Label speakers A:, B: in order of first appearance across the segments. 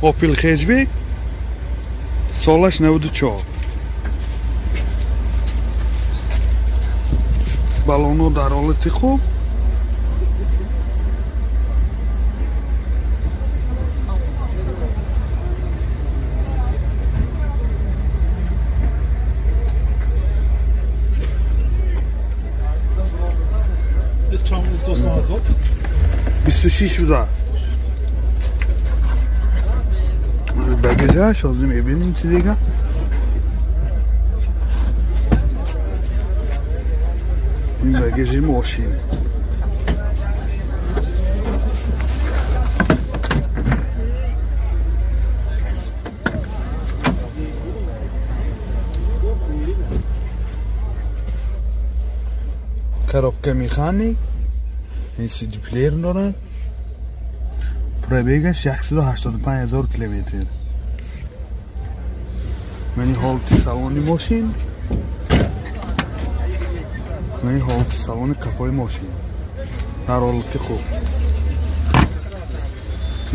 A: Opel Hatchback солаш 94. Балонҳо дар ҳолати хуб. Бисту шиш будааст. Багажаш ҳозир мебинем чи дига. Ин багажи мошин. Коробка механик, ин CD player дорад. Пробегаш 185 ҳазор километр. Мани ҳолати салони мошин. Мани ҳолати салони қафои мошин. Дар ҳолати хуб.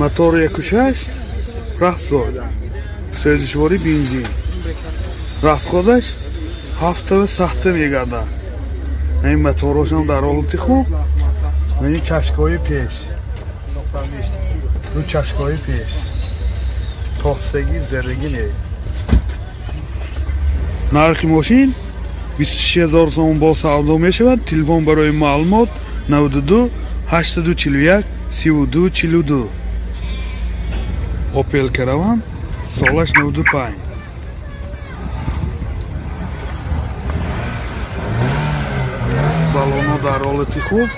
A: Мотор 1.6, расход. Сӯзишворӣ бензин. Расходаш 7.7 мегардад. Ин моторошам дар ҳолати хуб. Мани чашкҳои пеш. Ду чашкҳои пеш. Тостагӣ заррагӣ не. Нархи мошин 26 ҳазор сомон бо савдо мешавад. Телефон барои маълумот 92 841 32 42. Opel Caravan солаш 95. Балонҳо дар ҳолати хуб.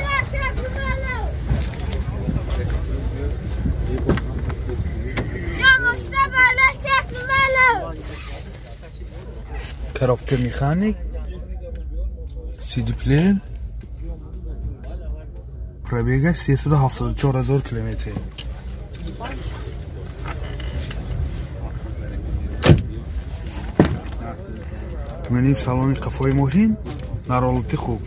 A: Коробка механик, CD player, пробегаш 374 ҳазор километр. Мани салони қафои мошин дар ҳолати хуб.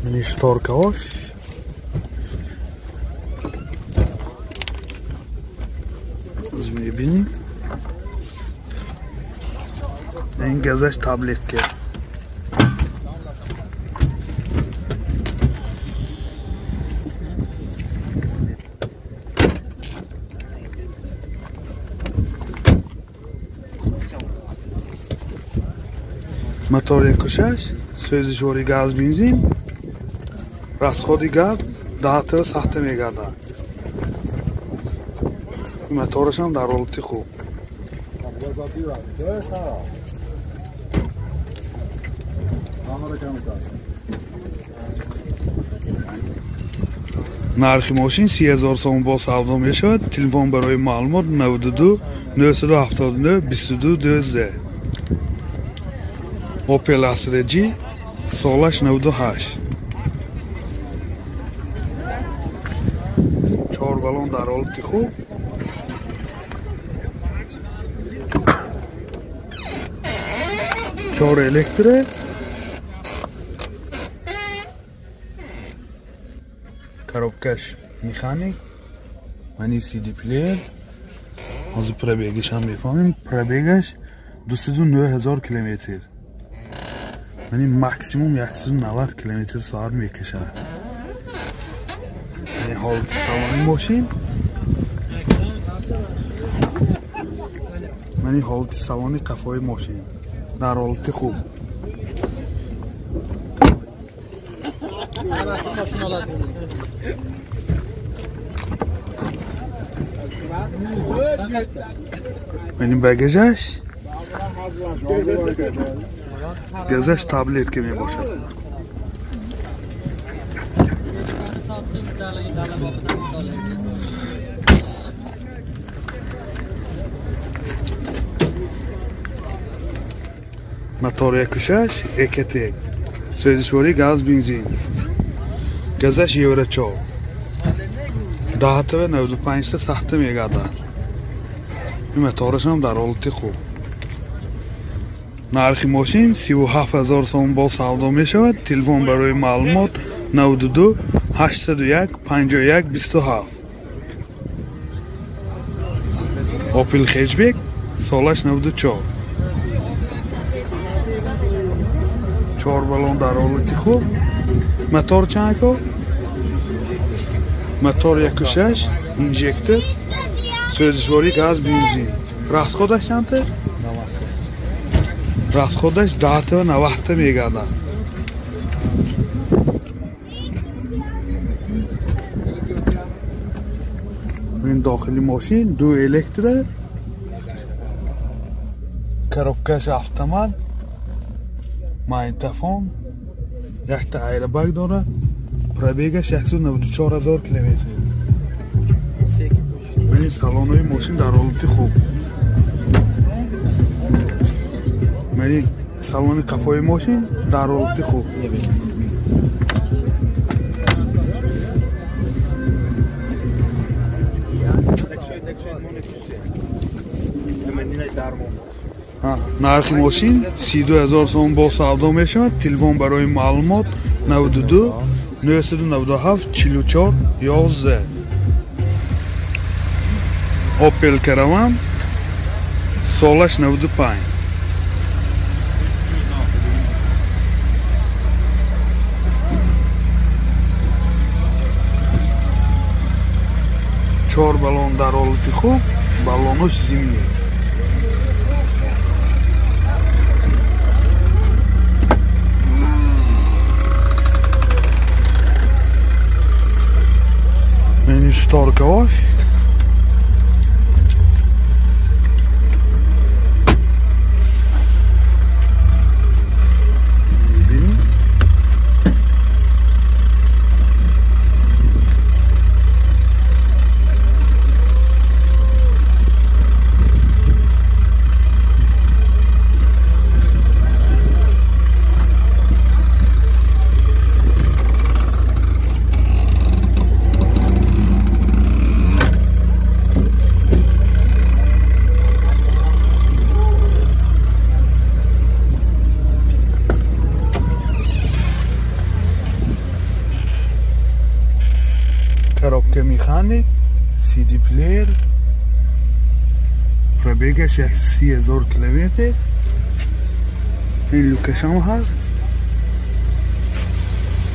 A: Мани шторкаош. Мебинем. Ин газаш таблетка. Мотор 1.6, сӯзишворӣ газ бензин. Расходи газ 10.7 мегардад. Моторашам дар ҳолати хуб. Нархи мошин 30 ҳазор сомон бо савдо мешавад. Телефон барои маълумот 92 979 22 12. Opel Astra G солаш 98. Чор балон дар ҳолати хуб. Чор электро. Коробкаш механик. Мани CD player. Ҳозир пробегашам мефаҳмем. Пробегаш 209 ҳазор километр. Мани максимум 190 километр соат мекашад. Мани ҳолати салони мошин. Мани ҳолати салони қафои мошин. Дар ҳолати хуб. Мани багажаш. Газаш таблетка мебошад. Мотор 1.6 Ecotec. Сӯзишворӣ газ бензин. Газаш Евро 4. 10.95 сахта мегардад. Ин мотораш ҳам дар ҳолати хуб. Нархи мошин 37 ҳазор сомон бо савдо мешавад. Телефон барои маълумот 92 801 51 27. Opel Hatchback солаш 94. 4 баллон дар ҳолати хуб. Мотор чанд ко? Мотор 1.6 инжектор, сӯзишворӣ газ, бензин. Расходаш чанд? Расходаш 10 90 мегардад. Ин дохили мошин ду электро, коробкаш автомат, магнитофон, якта аэробаг дорад. Пробегаш 194 ҳазор километр. Ин салонҳои мошин дар ҳолати хуб. Ин салони қафои мошин дар ҳолати хуб. Нархи мошин 32 ҳазор сомон бо савдо мешавад. Телефон барои маълумот 92 997 44 11. Opel Caravan солаш 95. Чор баллон дар ҳолати хуб, баллонош зимний. Ин шторкаош. Коробка механик, CD плеер, пробегаш 130 ҳазор километр. Ин люкашам ҳаст.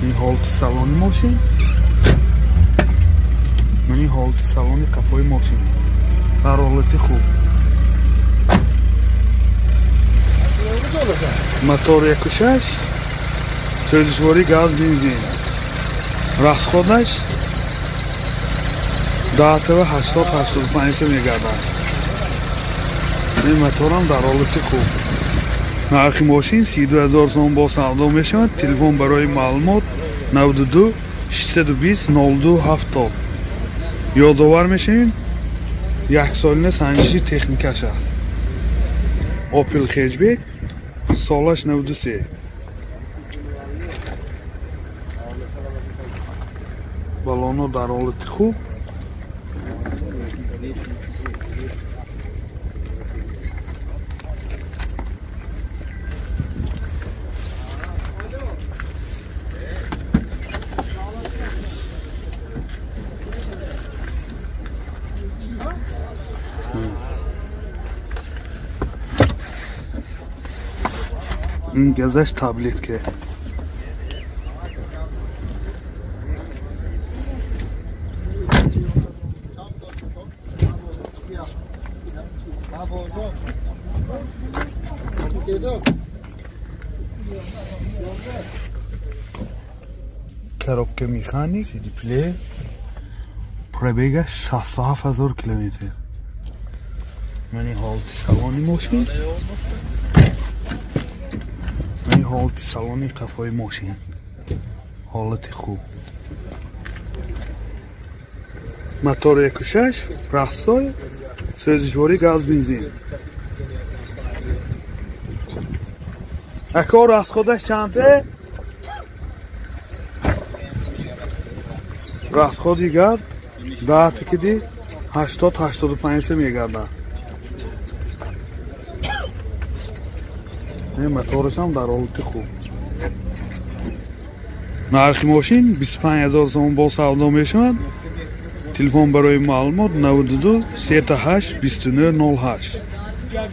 A: Ин ҳолати салони мошин. Ин ҳолати салони қафои мошин дар ҳолати хуб. Мотор 1.6, сӯзишворӣ газ, бензин. Расходаш 10 80 85 мегардад. Ин моторам дар ҳолати хуб. Нархи мошин 32 ҳазор сомон бо савдо мешавад. Телефон барои маълумот 92 620 02 70. Ёдовар мешавем, яксолина санҷиши техникаш аст. Opel Hatchback солаш 93. Баллонҳо дар ҳолати хуб. Ин газаш таблетка. Коробка механик, CD плеер, пробегаш 67 ҳазор километр. Мани ҳолати салони мошин. Мани ҳолати салони қафои мошин. Ҳолати хуб. Мотор 1.6, растой, сӯзишворӣ газ, бензин. Ако расходаш чанде? Расходи газ 10 киди 80 85 мегардад. Мотораш ҳам дар ҳолати хуб. Нархи мошин 25 000 сомон бо савдо мешавад. Телефон барои маълумот 92 38 29 08.